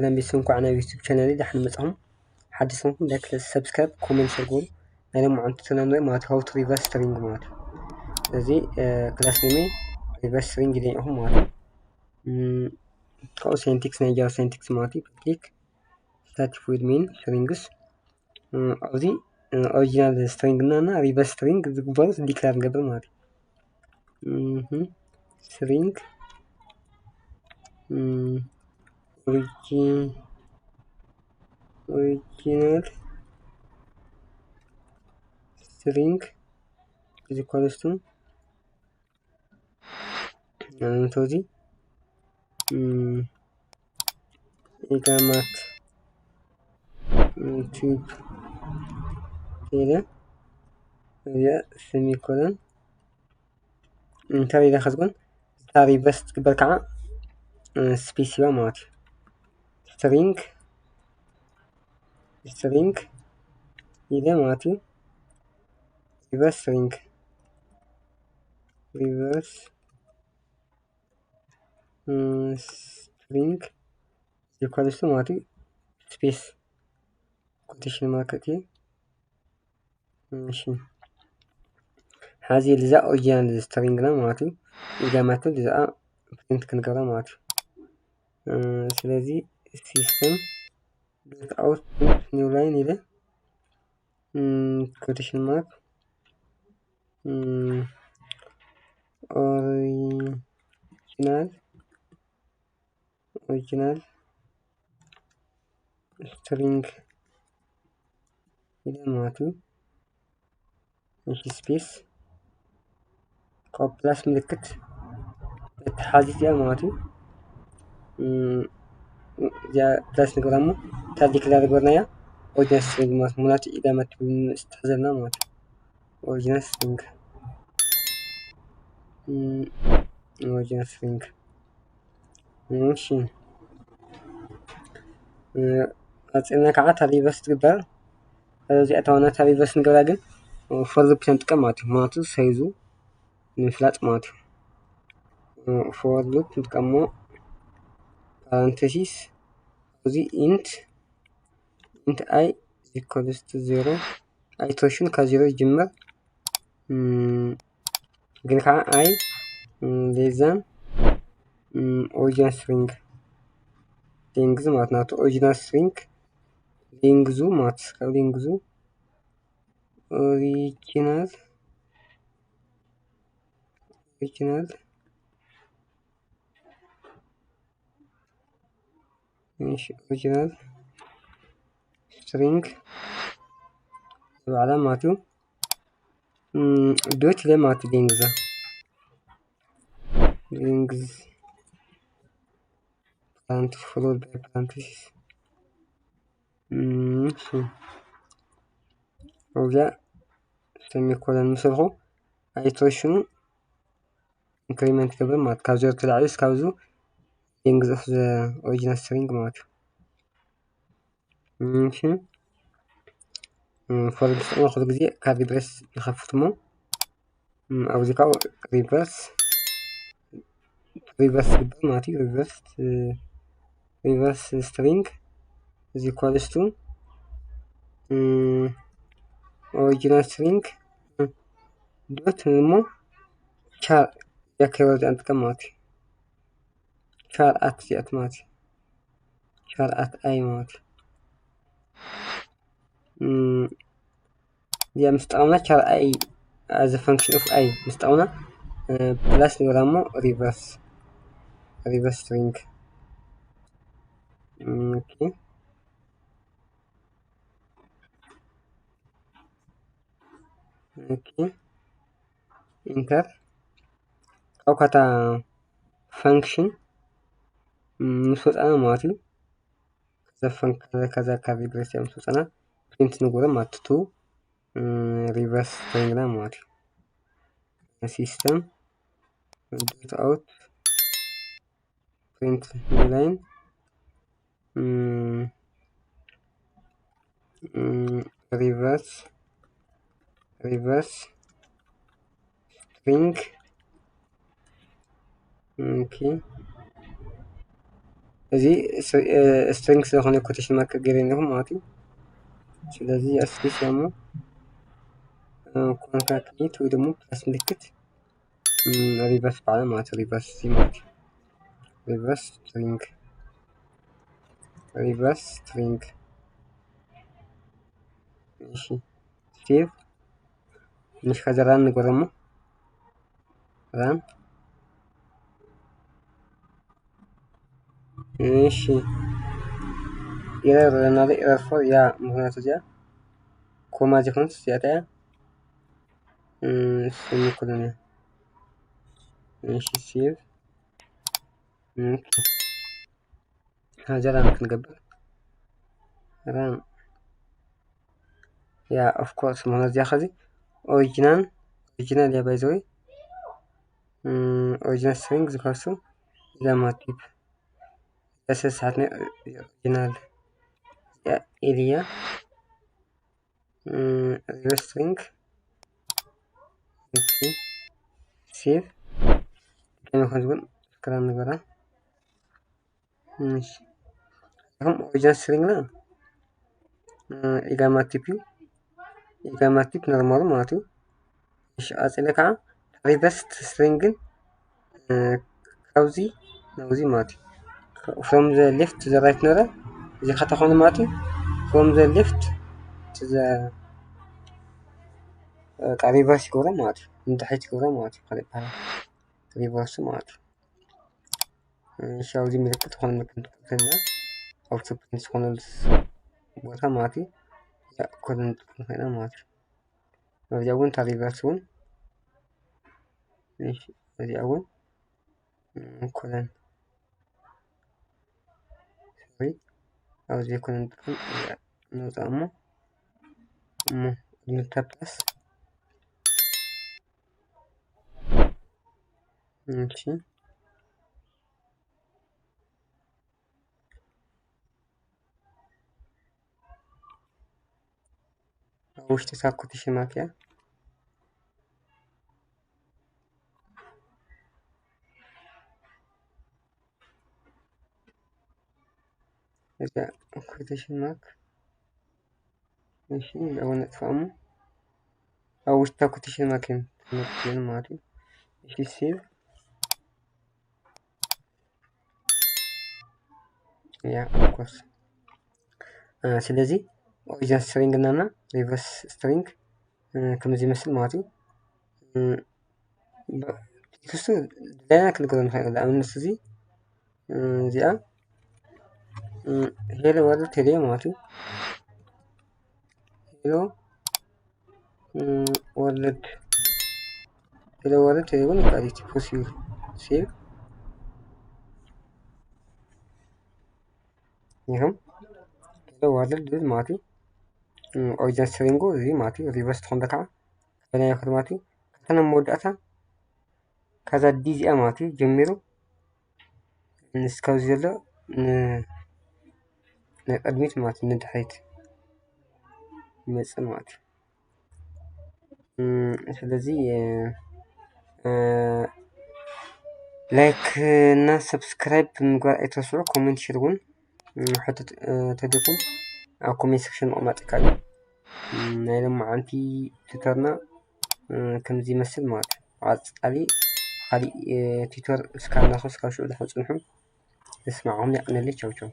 ሰላም ቤተሰብ፣ እንኳዕ ናብ ዩቱብ ቻናል ደሓን መጻኹም። ሓድሽ ዝኾንኩም ላይክ፣ ሰብስክራይብ፣ ኮሜንት፣ ሸር ግበሩ። ናይ ሎምዓንቲ ትምህርትና ንርኢ ማለት how to reverse string ማለት እዩ። ስለዚ ክላስ ኔም reverse string ኢለ ኢኹም ማለት እዩ። ካብኡ syntax ናይ ጃቫ syntax ማለት እዩ። public static void main strings ኣብዚ ኦሪጂናል ስትሪንግ እና እና ሪቨርስ ስትሪንግ ዝግበሩ ዲክላር ንገብር ማለት እዩ። string ኦሪጂናል string is equals to ንኣብነት እዚ ኢጋማት ዩቲዩብ ኢለ እዚኣ ሰሚኮለን ኢንተር ኢለ ክትኮን እታ ሪቨርስ ትግበር ከዓ ስፔስ ሂባ ማለት እዩ። string string ኢለ ማለት እዩ። reverse string reverse string equals to ማለት እዩ ስፔስ ኮቴሽን ማርክ እዩ። እሺ ሓዚ ልዛ ኦሪጂናል ስትሪንግ ና ማለት እዩ። ኢጋማት ልዛ ፕሪንት ክንገብራ ማለት እዩ። ስለዚ system dot out new line ኢለ quotation mark ኦሪጂናል ኦሪጂናል string ኢለ ማለት እዩ። እሺ ስፔስ ካብ ፕላስ ምልክት መተሓዚት እያ ማለት እዩ። እዚኣ ፕላስ ንገብራ እሞ እታ ዲክላር ዝገበርናያ ኦሪጂናል ስትሪንግ ማለት ምክንያቱ ኢጋማት ትብል ምስ ትሕዘልና ማለት እዩ። ኦሪጂናል ስትሪንግ ኦሪጂናል ስትሪንግ እሺ ቀፂልና ከዓ እታ ሪቨርስ ትግበር። እዚኣ ተዋና እታ ሪቨርስ ንገብራ ግን for loop ንጥቀም ማለት እዩ። ምክንያቱ ሳይዙ ንምፍላጥ ማለት እዩ። for loop ንጥቀሞ parenthesis እዚ int int i equals to zero iteration ካብ ዜሮ ይጅምር ግን ከዓ i less than original string length ማለት ናቱ original string length ኡ ማለት ካብ length ኡ original original original string ባዕላ ማለት እዩ። dot ኢለ ማለት እዩ length length parenthesis followed by parenthesis ኣብዚኣ semicolon ምስ በልኩ iteration ኡ increment ገብር ማለት ካብ ዜሮ ተላዕሉ እስካብ ዙ length of the original string ማለት እዩ። እሺ for loop ንጥቀሞ ኩሉ ግዜ ካብ reverse ንኸፍት እሞ ኣብዚ ካብኡ reverse reverse ዝግበር ማለት እዩ። reverse reverse string is equals to original string dot እሞ char እዚኣ keyword እዚኣ ንጥቀም ማለት እዩ። char at እዚኣት ማለት እዩ። char at i ማለት እዩ። እዚኣ ምስ ጠቐምና char i as a function of i ምስ ጠቐምና plus ንብላ እሞ reverse reverse string okay okay enter ካብኡ ካታ function ምስ ወፃና ማለት እዩ። ከዛ ፈን ከዛ ካብ reverse ምስ ወፃና print ንገብሮ ማለት two reverse string ና ማለት እዩ። system dot out print new line reverse reverse string okay እዚ string ስለዝኾነ quotation mark ገይረ ኣለኹ ማለት እዩ። ስለዚ space እሞ concatenate ወይ ደግሞ plus ምልክት reverse በዓል ማለት እዩ። reverse እዚ ማለት እዩ። reverse string reverse string እሺ save እሺ ከዛ run ንገረሞ run እሺ error ኣለና error four እያ ምክንያቱ እዚኣ ኮማ ዘይኮነት እዚኣታ እያ semicolon እያ እሺ save ከዛ run ክንገብር run yeah of course ምክንያቱ እዚኣ ከዚ original original እያ by the way original string ዝከሱ እዛ ማለት type እዛ ስለ ዝሰሓትና original እያ reverse string save ከመይ ከም ዝብል ስክራን ንገራ እሺ ከም original string ና ኢጋማ type እዩ ኢጋማ type normal ማለት እዩ እሺ ኣጽለ ከዓ reverse string ግን ካብዚ ናብዚ ማለት እዩ from the left to the right ነረ እዚ ከታ ኮይኑ ማለት እዩ from the left to the reverse ይገብሮ ማለት እዩ ንድሕሪት ይገብሮ ማለት እዩ ካልእ ይበሃል reverse ማለት እዩ እሺ ኣብዚ ምልክት ዝኾነ ምልክት ንጥቀም ዘለና ኣብ ፕሪንት ዝኾነሉ ቦታ ማለት እዩ ኮድ ንጥቀም ኮይና ማለት እዩ ኣብዚኣ እውን እታ reverse እውን እሺ እዚኣ እውን ኮለን ሶሪ ኣብዚ ኮለን ንጥቀም ነውፃ እሞ እሞ ምልክታ plus እሺ ኣብ ውሽጢ እታ quotation mark እያ እዛ quotation mark እሺ እዚኣ እውን ነጥፍኣ እሞ ኣብ ውሽጢ እታ quotation mark እዮም ትምህርቲ ማለት እዩ እሺ save yeah of course ስለዚ original string እና reverse string ከምዚ ይመስል ማለት እዩ text ኡ ድላይና ክንገሮ ንኽእል ንኣብነት እዚ እዚኣ hello world ቴሌ ማለት እዩ hello world hello world ቴሌ እውን ይካል እዩ save ይኹም hello world ዝብል ማለት እዩ original string ኡ እዚ ማለት እዩ reverse ትኾን ከዓ ከበናዮ ክድ ማለት እዩ ካብታ ናብ መወዳእታ ካብዛ ዲ እዚኣ ማለት እዩ ጀሚሩ እስካብዚ ዘሎ ንቅድሚት ማለት እዩ ንድሕሪት ይመፅእ ማለት እዩ ስለዚ like እና subscribe ብምግባር ኣይትረስዑ comment share እውን ሕቶ ተደኩም ኣብ comment section ምቕማጥ ይካል ናይ ሎማዓንቲ tutorial ና ከምዚ ይመስል ማለት እዩ ቀፃሊ ካሊእ tutorial እስካብ ንረኽብ እስካብ ሽዑ ደሓን ፅንሑ ንስማዕኹም የቐንየለይ ቻው ቻው